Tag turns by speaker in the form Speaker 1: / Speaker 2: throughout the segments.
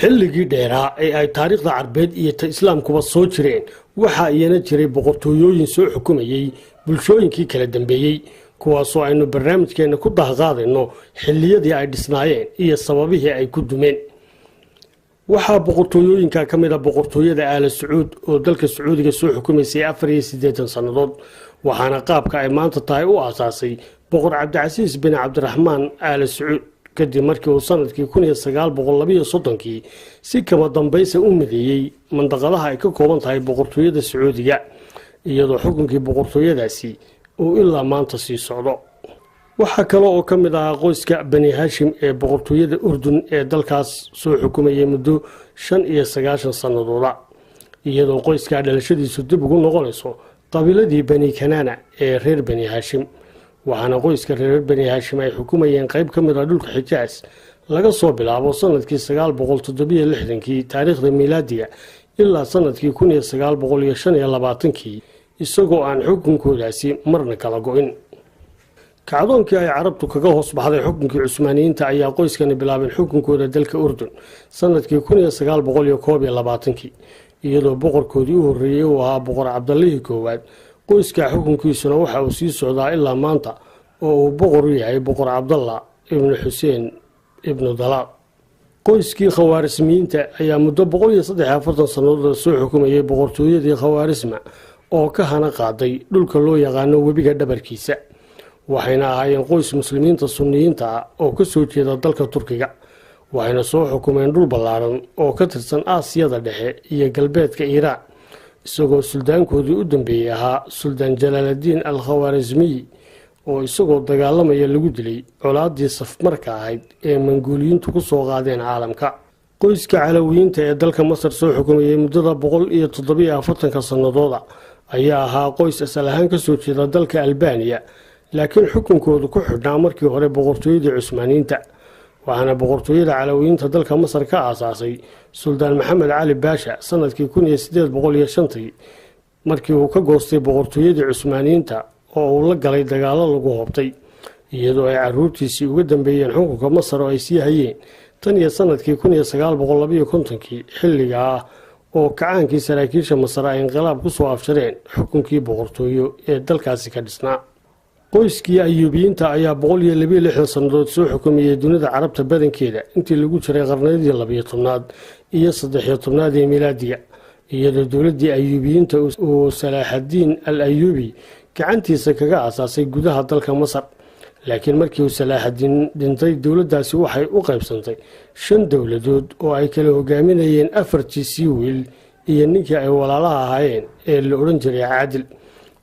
Speaker 1: Xilligii dheeraa ee ay taariikhda Carbeed iyo ta Islaamkuba soo jireen, waxaa iyana jiray boqortooyooyin soo xukumayey bulshooyinkii kala dambeeyey, kuwaasoo aynu barnaamijkeenna ku dahqaadayno xilliyadii ay dhisnaayeen iyo sababihii ay ku dumeen. Waxaa boqortooyooyinka ka mid a boqortooyada Aala Sacuud oo dalka Sacuudiga soo xukumaysay 84 sannadood, waxaana qaabka ay maanta tahay u aasaasay Boqor Cabdicasiis bin Cabdiraxmaan Aala Sacuud, kadib markii uu sanadkii 1932kii si kama dambaysa u mideeyey mandaqadaha ay ka kooban tahay boqortooyada Sacuudiga, iyadoo xukunkii boqortooyadaasi uu ilaa maanta sii socdo. Waxaa kale oo ka mid ahaa qoyska Bani Haashim ee boqortooyada Urdun ee dalkaas soo xukumayay muddo 95 sannadooda, iyadoo qoyskaa dhalashadiisu dib ugu noqonayso qabiiladii Bani Kanaana ee reer Bani Haashim. Waxaana qoyska reer Bani Haashim ay xukumayeen qayb ka mid ah dhulka Xijaas laga soo bilaabo sanadkii 967kii taariikhda miilaadiga ilaa sanadkii 1925kii, isagoo aan xukunkoodaasi marna kala go-in. Kacdoonkii ay Carabtu kaga hoos baxday xukunkii Cusmaaniyiinta ayaa qoyskani bilaabeen xukunkooda dalka Urdun sanadkii 1921kii, iyadoo boqorkoodii u horreeyey uu ahaa Boqor Cabdallihii koowaad. Qoyska xukunkiisuna waxa uu sii socdaa ilaa maanta oo uu boqor u yahay Boqor Cabdalla ibnu Xuseen ibnu Dalaal. Qoyskii Khawaarismiyiinta ayaa muddo 143 sannadood soo xukumayay boqortooyadii Khawaarisma oo ka hana qaaday dhulka loo yaqaano webiga dhabarkiisa, waxayna ahaayeen qoys Muslimiinta Sunniyiinta ah oo ka soo jeeda dalka Turkiga, waxayna soo xukumeen dhul ballaaran oo ka tirsan Aasiyada Dhexe iyo galbeedka Iiraan, isagoo suldaankoodii u dambeeyey ahaa Suldaan Jalaaladiin al Khawaarismiy oo isagoo dagaalamaya lagu dilay colaadii safmarka ahayd ee Manguuliyiintu ku soo qaadeen caalamka. Qoyska Calawiyiinta ee dalka Masar soo xukumayay muddada 147ka sannadooda ayaa ahaa qoys asal ahaan ka soo jeeda dalka Albaniya, laakiin xukunkoodu ku xidhnaa markii hore boqortooyadii Cusmaaniyiinta. Waxaana boqortooyada Calawiyiinta dalka Masar ka aasaasay Suldaan Maxamed Cali Baasha sanadkii 1805tii, markii uu ka goostay boqortooyadii Cusmaaniyiinta oo uu la galay dagaallo lagu hoobtay, iyadoo ay caruurtiisii uga dambeeyeen xukunka Masar oo ay sii hayeen tan iyo sanadkii 1952kii, xilliga ah oo kacaankii saraakiisha Masar ay inqilaab ku soo afjareen xukunkii boqortooyo ee dalkaasi ka dhisnaa. Qoyskii Ayuubiyiinta ayaa 162 sannadood soo xukumayay dunida Carabta badankeeda intii lagu jiray qarniyadii 12aad iyo 13aad ee miilaadiga, iyadoo dowladdii Ayuubiyiinta uu Salaaxaddiin al Ayuubi gacantiisa kaga aasaasay gudaha dalka Masar. Laakiin markii uu Salaaxaddiin dhintay, dowladdaasi waxay u qaybsantay shan dowladood oo ay kala hogaaminayeen afartiisii wiil iyo ninkii ay walaalaha ahaayeen ee la odhan jiray Caadil,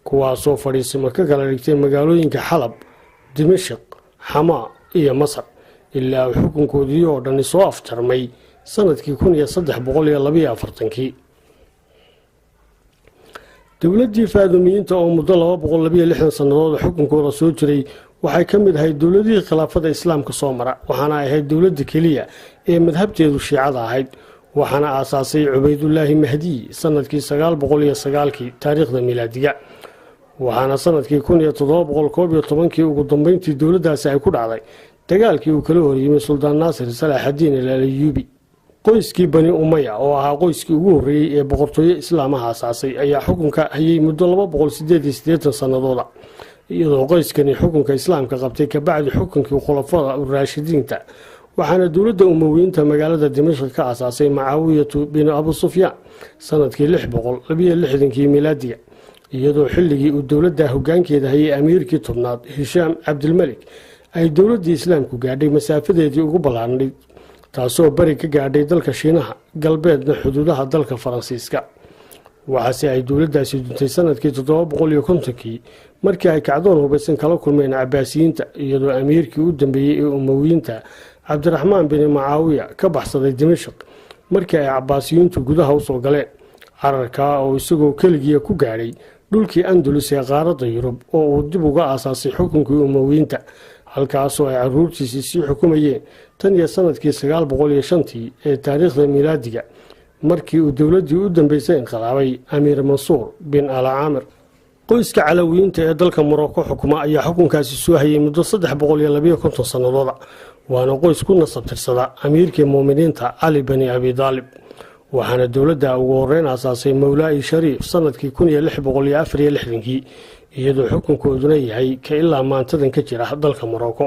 Speaker 1: kuwaasoo fadhiisimo ka kala dhigtay magaalooyinka Xalab, Dimashik, Xamaa iyo Masar, ilaa uu xukunkoodii oo dhani soo afjarmay sanadkii 1342kii. Dowladdii Faadumiyiinta oo muddo 262 sannadood xukunkooda soo jiray waxay ka mid ahayd dowladihii khilaafada Islaamka soo mara, waxaana ahayd dowladda keliya ee madhabteedu Shiicada ahayd. Waxaana aasaasay Cubaydullaahi Mahdiy sanadkii 909kii taariikhda miilaadiga, waxaana sanadkii 1711kii ugu dambeyntii dowladdaasi ay ku dhacday dagaalkii uu kala horyimay Suldaan Naasir Salaaxadiin al Ayuubi. Qoyskii Bani Umaya oo ahaa qoyskii ugu horreeyey ee boqortooyo Islaamaha aasaasay ayaa xukunka hayay muddo 288 sannadooda, iyadoo qoyskani xukunka Islaamka qabtay kabacdi xukunkii khulafada Raashidiinta. Waxaana dowladda Umowiyiinta magaalada Dimashq ka aasaasay Macaawiyatu bin Abu Sufyaan sanadkii 662kii miilaadiga, iyadoo xilligii uu dowladda hogaankeeda hayay amiirkii tobnaad Hishaam Cabdilmelik ay dowladdii Islaamku gaadhay masaafadeedii ugu ballaarnayd, taasoo bari ka gaadhay dalka Shiinaha, galbeedna xuduudaha dalka Faransiiska. Waxaase ay dowladdaasi duntay sanadkii 750kii, markii ay kacdoon hubaysan kala kulmeen Cabaasiyiinta, iyadoo amiirkii u dambeeyey ee Umowiyiinta Cabdiraxmaan bin Macaawiya ka baxsaday Dimashq markii ay Cabaasiyiintu gudaha usoo galeen, cararkaa oo isagoo keligiia ku gaadhay dhulkii Andalus ee qaaradda Yurub oo uu dib uga aasaasay xukunkii Umowiyiinta, halkaasoo ay caruurtiisii sii xukumayeen tan iyo sanadkii 905tii ee taariikhda miilaadiga, markii uu dowladdii u dambeysay inqilaabay Amiir Mansuur bin Ala Caamir. Qoyska Calawiyiinta ee dalka Morocco xukuma ayaa xukunkaasi soo hayay muddo 352 sannadooda, waana qoys ku nasabtirsada amiirkii muuminiinta Cali bani Abi Daalib. Waxaana dowladda ugu horeyn aasaasay Mawlaa'i Shariif sanadkii 1664-kii, iyadoo xukunkooduna yahay ka ilaa maantadan ka jira dalka Morocco.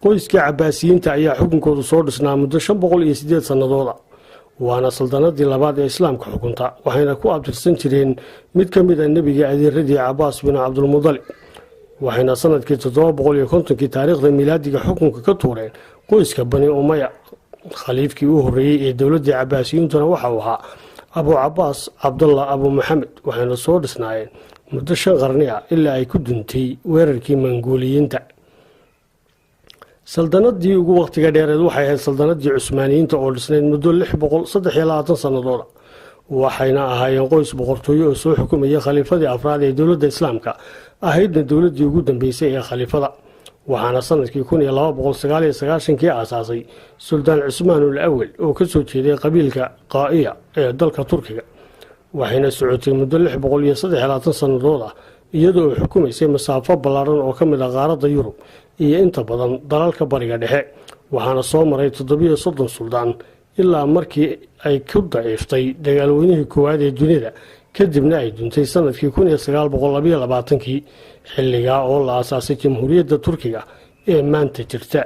Speaker 1: Qoyska Cabaasiyiinta ayaa xukunkoodu soo dhisnaa muddo 508 sannadooda, waana saldanadii labaad ee islaamka xukunta, waxayna ku abtirsan jireen mid ka mid a nebiga adeeradii, Cabaas bin Cabdulmudalib. Waxayna sanadkii 750-kii taariikhda miilaadiga xukunka ka tuureen qoyska Bani Umaya. Khaliifkii u horreeyey ee dowladdii Cabaasiyiintuna waxa uu ahaa Abu Cabaas Cabdallah Abu Maxamed, waxayna soo dhisnaayeen muddo 5 qarni ah ilaa ay ku duntay weerarkii Manguuliyiinta. Saldanadii ugu wakhtiga dheereed waxay ahayd saldanadii Cusmaaniyiinta oo dhisnayd muddo 623 sannadooda, waxayna ahaayeen qoys boqortooyo oo soo xukumayay khaliifadii afraad ee dowladda islaamka, ahaydna dowladdii ugu dambeysay ee khaliifada. Waxaana sanadkii 1299-kii aasaasay Suldaan Cusmaanul Awel oo ka soo jeeday qabiilka Qaa'iya ee dalka Turkiga, waxayna socotay muddo 623 sannadood ah, iyadoo ay xukumaysay masaafo ballaaran oo ka mid ah qaaradda Yurub iyo inta badan dalalka Bariga Dhexe. Waxaana soo maray 37 suldaan ilaa markii ay ku daciiftay dagaalweynihii koowaad ee dunida, kadibna ay duntay sanadkii 1922-kii, xilligaa oo la aasaasay Jamhuuriyadda Turkiga ee maanta jirta.